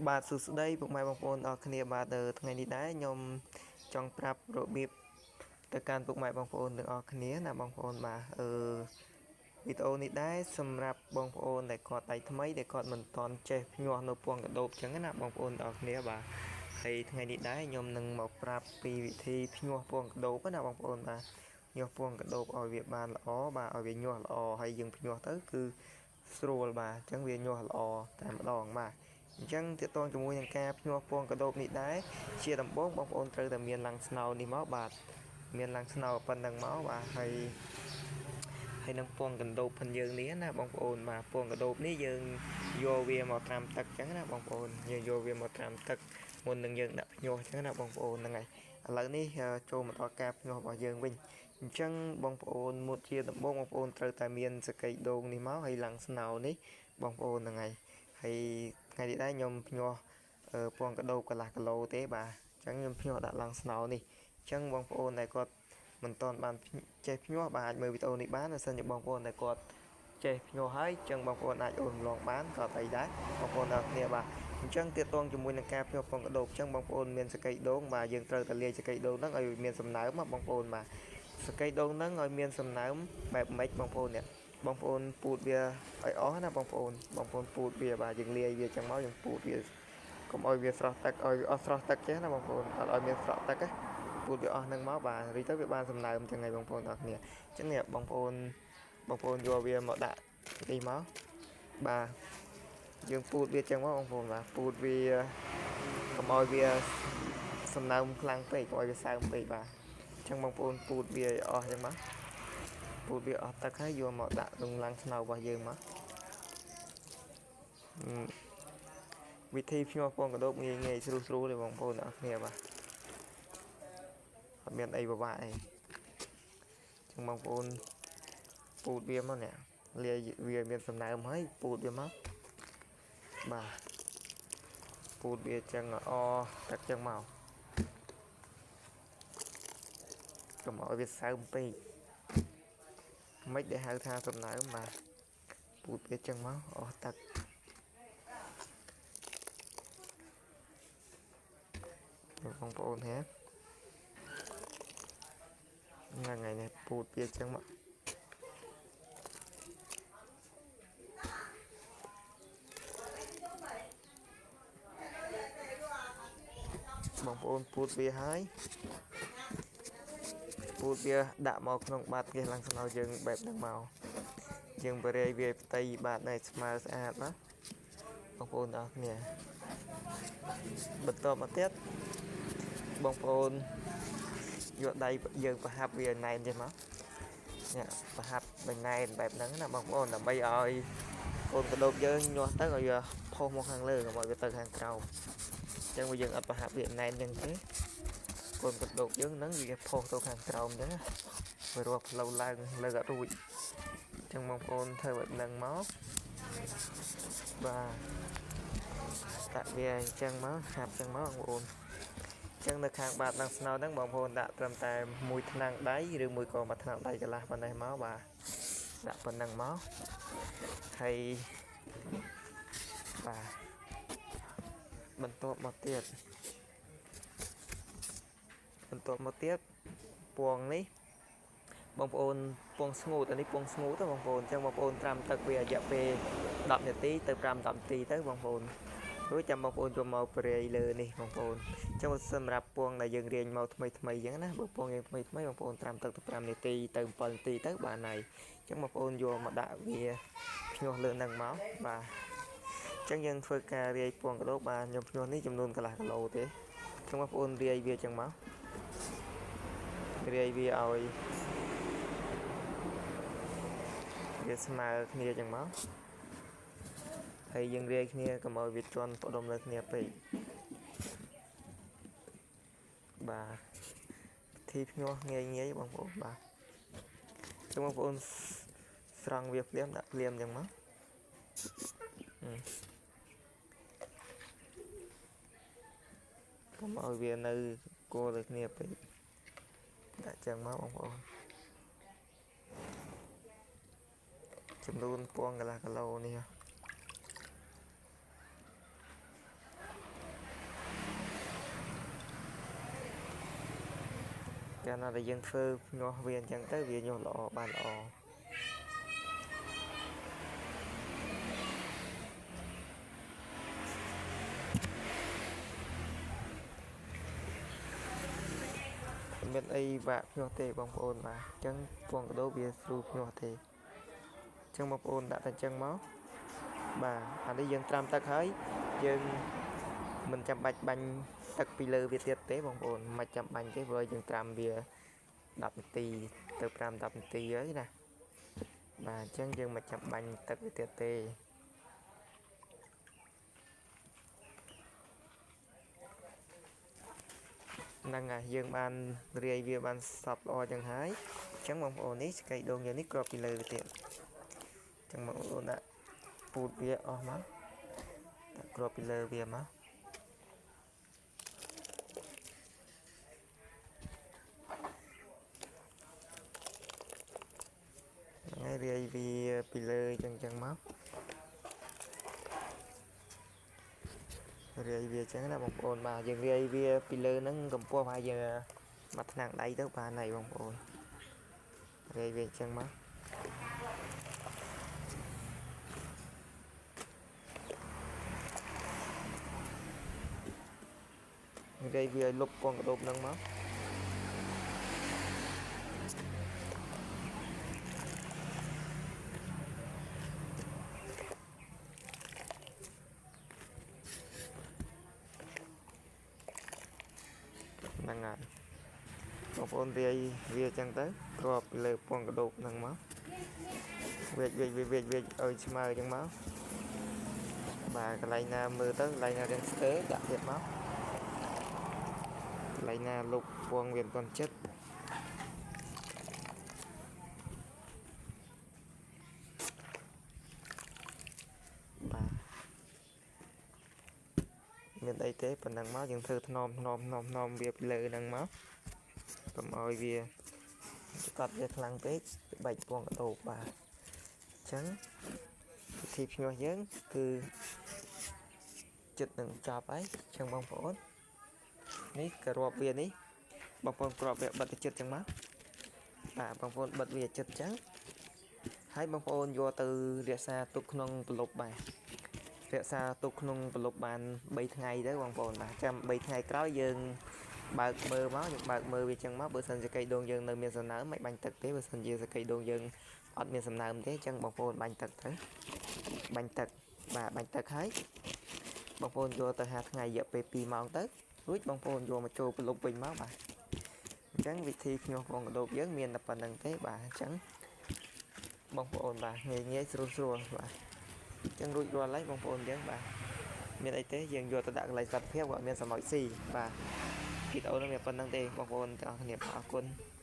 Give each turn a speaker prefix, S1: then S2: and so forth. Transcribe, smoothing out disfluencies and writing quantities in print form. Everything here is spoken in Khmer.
S1: បាទសួស្តីពុកម៉ែបងប្អូនអរគ្នាបាទថ្ងៃនេះដែរខ្ញុំចង់ប្រាប់របៀបទៅកាន់ពុកម៉ែបងប្អូនទាំងអស់គ្នាណាបងប្អូនបាទវីដេអូនេះដែរសម្រាប់បងប្អូនដែលគាត់ដៃថ្មីដែលគាត់មិនទាន់ចេះភ្ញាស់នៅពងកណ្ដូបចឹងណាបងប្អូនទាំងអស់គ្នាបាទហើយថ្ងៃនេះដែរខ្ញុំនឹងមកប្រាប់ពីវិធីភ្ញាស់ពងកណ្ដូបណាបងប្អូនបាទញាស់ពងកណ្ដូបឲ្យវាបានល្អបាទឲ្យវាញាស់ល្អហើយយើងភ្ញាស់ទៅគឺស្រួលបាទអញ្ចឹងវាញាស់ល្អតែម្ដងបាទអញ្ចឹងទាក់ទងជាមួយនឹងការភ្ញាស់ពងកដូបនេះដែរជាដំបូងបងប្អូនត្រូវតែមានឡាំងស្នោនេះមកបាទមានឡាំងស្នោប៉ុណ្ណឹងមកបាទហើយហើយនឹងពងកណ្ដូបផងយើងនេះណាបងប្អូនបាទពងកណ្ដូបនេះយើងយកវាមកត្រាំទឹកអញ្ចឹងណាបងប្អូនយើងយកវាមកត្រាំទឹកមុននឹងយើងដាក់ភ្ញាស់អញ្ចឹងណាបងប្អូនហ្នឹងហើយឥឡូវនេះចូលមកដល់ការភ្ញាស់របស់យើងវិញអញ្ចឹងបងប្អូនមុតជាដំបូងបងប្អូនត្រូវតែមានសកីដូងនេះមកហើយឡាំងស្នោនេះបងប្អូនហ្នឹងហើយហើយថ្ងៃនេះដែរខ្ញុំភ្ញាស់ពងកដូបកន្លះគីឡូទេបាទអញ្ចឹងខ្ញុំភ្ញាស់ដាក់ឡើងស្នោនេះអញ្ចឹងបងប្អូនដែលគាត់មិនទាន់បានចេះភ្ញាស់បាទអាចមើលវីដេអូនេះបានបើសិនជាបងប្អូនដែលគាត់ចេះភ្ញាស់ហើយអញ្ចឹងបងប្អូនអាចអូនម្លងបានក៏អីដែរបងប្អូនទាំងគ្នាបាទអញ្ចឹងទាក់ទងជាមួយនឹងការភ្ញាស់ពងកដូបអញ្ចឹងបងប្អូនមានសកីដូងបាទយើងត្រូវតែលាយសកីដូងហ្នឹងឲ្យមានសំណើមបងប្អូនបាទសកីដូងហ្នឹងឲ្យមានសំណើមបែបម៉េចបងប្អូននេះបងប្អូនពូតវាឲ្យអស់ណាបងប្អូនបងប្អូនពូតវាបាទយើងលាយវាចឹងមកយើងពូតវាកុំឲ្យវាស្រស់ទឹកឲ្យវាអស់ស្រស់ទឹកចេះណាបងប្អូនអត់ឲ្យមានស្រក់ទឹកណាពូតវាអស់នឹងមកបាទរីទៅវាបានសំណើមចឹងហើយបងប្អូនទាំងគ្នាអញ្ចឹងនេះបងប្អូនបងប្អូនយកវាមកដាក់នេះមកបាទយើងពូតវាចឹងមកបងប្អូនបាទពូតវាកុំឲ្យវាសំណើមខ្លាំងពេកកុំឲ្យវាសើមពេកបាទអញ្ចឹងបងប្អូនពូតវាឲ្យអស់ចឹងមកពូតវាអស់ទឹកហើយយកមកដាក់ក្នុងឡាំងស្នោរបស់យើងមកវិធីភ្ញាស់ពងកដូបងាយងាយស្រួលស្រួលទេបងប្អូនទាំងអស់គ្នាបាទអត់មានអីពិបាកទេចឹងបងប្អូនពូតវាមកនេះលាយវាមានសំណើមហើយពូតវាមកបាទពូតវាចឹងអទឹកចឹងមកកុំឲ្យវាសើមពេកមិនដែលហៅថាសំណើមបាទពូតវាចឹងមកអស់ទឹកបងប្អូនហ៎ហ្នឹងហើយនេះពូតវាចឹងមកបងប្អូនពូតវាហើយពូតវាដាក់មកក្នុងបាតគេឡើងស្នោយើងបែបហ្នឹងមកយើងបរិយវាផ្ទៃបាតនេះស្មើស្អាតណាបងប្អូនទាំងអស់គ្នាបន្តមកទៀតបងប្អូនយកដៃយើងប្រហាប់វាណែនចេះមកនេះប្រហាប់បែណែនបែបហ្នឹងណាបងប្អូនដើម្បីឲ្យកូនកដូបយើងញាស់ទៅឲ្យវាផុសមកខាងលើកុំឲ្យវាទៅខាងក្រោមអញ្ចឹងបើយើងអត់ប្រហាប់វាណែនអញ្ចឹងទេកូនកដូបយើងហ្នឹងវាផុសទៅខាងក្រោមអញ្ចឹងវារស់ផ្លូវឡើងលើអត់រួចអញ្ចឹងបងប្អូនធ្វើបែបហ្នឹងមកបាទដាក់វាអញ្ចឹងមកហាប់អញ្ចឹងមកបងប្អូនចឹងនៅខាងបាតឡើងស្នោហ្នឹងបងប្អូនដាក់ត្រឹមតែមួយថ្នាំងដៃឬមួយក៏មួយថ្នាំងដៃកន្លះប៉ុណ្ណេះមកបាទដាក់ប៉ុណ្ណឹងមកហើយបាទបន្ទាប់មកទៀតបន្ទាប់មកទៀតពងនេះបងប្អូនពងស្ងួតអានេះពងស្ងួតទៅបងប្អូនអញ្ចឹងបងប្អូនត្រាំទឹកវារយៈពេល10នាទីទៅ5 10នាទីទៅបងប្អូនរួចចាំបងប្អូនចូលមកព្រាយលើនេះបងប្អូនអញ្ចឹងសម្រាប់ពងដែលយើងរៀងមកថ្មីថ្មីអញ្ចឹងណាបើពងយើងថ្មីថ្មីបងប្អូនត្រាំទឹកទៅ5នាទីទៅ7នាទីទៅបានហើយអញ្ចឹងបងប្អូនយកមកដាក់វាភ្ញាស់លើនឹងមកបាទអញ្ចឹងយើងធ្វើការរាយពងកដូបបាទខ្ញុំភ្ញាស់នេះចំនួនកន្លះគីឡូទេអញ្ចឹងបងប្អូនរាយវាអញ្ចឹងមករាយវាឲ្យវាស្មើគ្នាអញ្ចឹងមកហើយយើងរាយគ្នាកុំឲ្យវាជន់ផ្ដុំលើគ្នាពេកបាទវិធីភ្ញាស់ងាយងាយបងប្អូនបាទចឹងបងប្អូនស្រង់វាភ្លាមដាក់ភ្លាមចឹងមកកុំឲ្យវានៅគល់លើគ្នាពេកដាក់ចឹងមកបងប្អូនចំនួនពងកន្លះគីឡូនេះ កាលណាដែលយើងធ្វើភ្ញាស់វាអញ្ចឹងទៅវាញាស់ល្អបានល្អមានអីបាក់ភ្ញាស់ទេបងប្អូនបាទអញ្ចឹងពងកដោវាស្រួលភ្ញាស់ទេអញ្ចឹងបងប្អូនដាក់តែអញ្ចឹងមកបាទអានេះយើងត្រាំទឹកហើយយើងមិនចាំបាច់បាញ់ទឹកពីលើវាទៀតទេបងប្អូនមិនចាំបាញ់ទេព្រោះយើងត្រាំវា10នាទីទៅ5 10នាទីហើយណាបាទអញ្ចឹងយើងមិនចាំបាញ់ទឹកវាទៀតទេហ្នឹងហើយយើងបានរាយវាបានសព្វល្អចឹងហើយអញ្ចឹងបងប្អូននេះស្កៃដូងយើងនេះគ្រាប់ពីលើវាទៀតអញ្ចឹងបងប្អូនដាក់ពូតវាអស់មកដាក់គ្រាប់ពីលើវាមកហ្នឹងហើយរាយវាពីលើចឹងចឹងមករាយវាចឹងណាបងប្អូនបាទយើងរាយវាពីលើហ្នឹងកម្ពស់ប្រហែលយើងមួយថ្នាំងដៃទៅបានហើយបងប្អូនរាយវាចឹងមករាយវាឲ្យលុបពងកដូបហ្នឹងមកហ្នឹងហើយបងប្អូនរាយវាចឹងទៅគ្រាប់លើពងកដូបហ្នឹងមកវែកវែកវែកវែកឲ្យស្មើចឹងមកបាទកន្លែងណាមើលទៅកន្លែងណារៀងស្ទើរដាក់ទៀតមកកន្លែងណាលុបពងវាមិនទាន់ចិត្តបាទមានអីទេប៉ុណ្ណឹងមកយើងធ្វើថ្នមថ្នមថ្នមថ្នមវាពីលើហ្នឹងមកកុំឲ្យវាកត់វាខ្លាំងពេកបែកពងកដូបបាទអញ្ចឹងវិធីភ្ញាស់យើងគឺចិត្តនឹងចប់ហើយអញ្ចឹងបងប្អូននេះក្របវានេះបងប្អូនក្របវាបិទទៅចិត្តចឹងមកបាទបងប្អូនបិទវាចិត្តចឹងហើយបងប្អូនយកទៅរក្សាទុកក្នុងប្រឡប់បាទរក្សាទុកក្នុងប្រឡប់បាន3ថ្ងៃទៅបងប្អូនបាទចាំ3ថ្ងៃក្រោយយើងបើកមើលមកយើងបើកមើលវាចឹងមកបើសិនជាកៃដូងយើងនៅមានសំណើមមិនបាញ់ទឹកទេបើសិនជាសកៃដូងយើងអត់មានសំណើមទេចឹងបងប្អូនបាញ់ទឹកទៅបាញ់ទឹកបាទបាញ់ទឹកហើយបងប្អូនយកទៅ5ថ្ងៃរយៈពេល2ម៉ោងទៅរួចបងប្អូនយកមកចូលប្រឡប់វិញមកបាទអញ្ចឹងវិធីភ្ញាស់ពងកដូបយើងមានតែប៉ុណ្្នឹងទេបាទអញ្ចឹងបងប្អូនបាទងាយងាយស្រួលស្រួលបាទអញ្ចឹងរួចរាល់ហើយបងប្អូនយើងបាទមានអីទេយើងយកទៅដាក់កន្លែងសុវត្ថិភាពក៏មានសម្ោចស៊ីបាទវីដេអូនេះមានប៉ុណ្្នឹងទេបងប្អូនទាំងអស់គ្នាអរគុណ។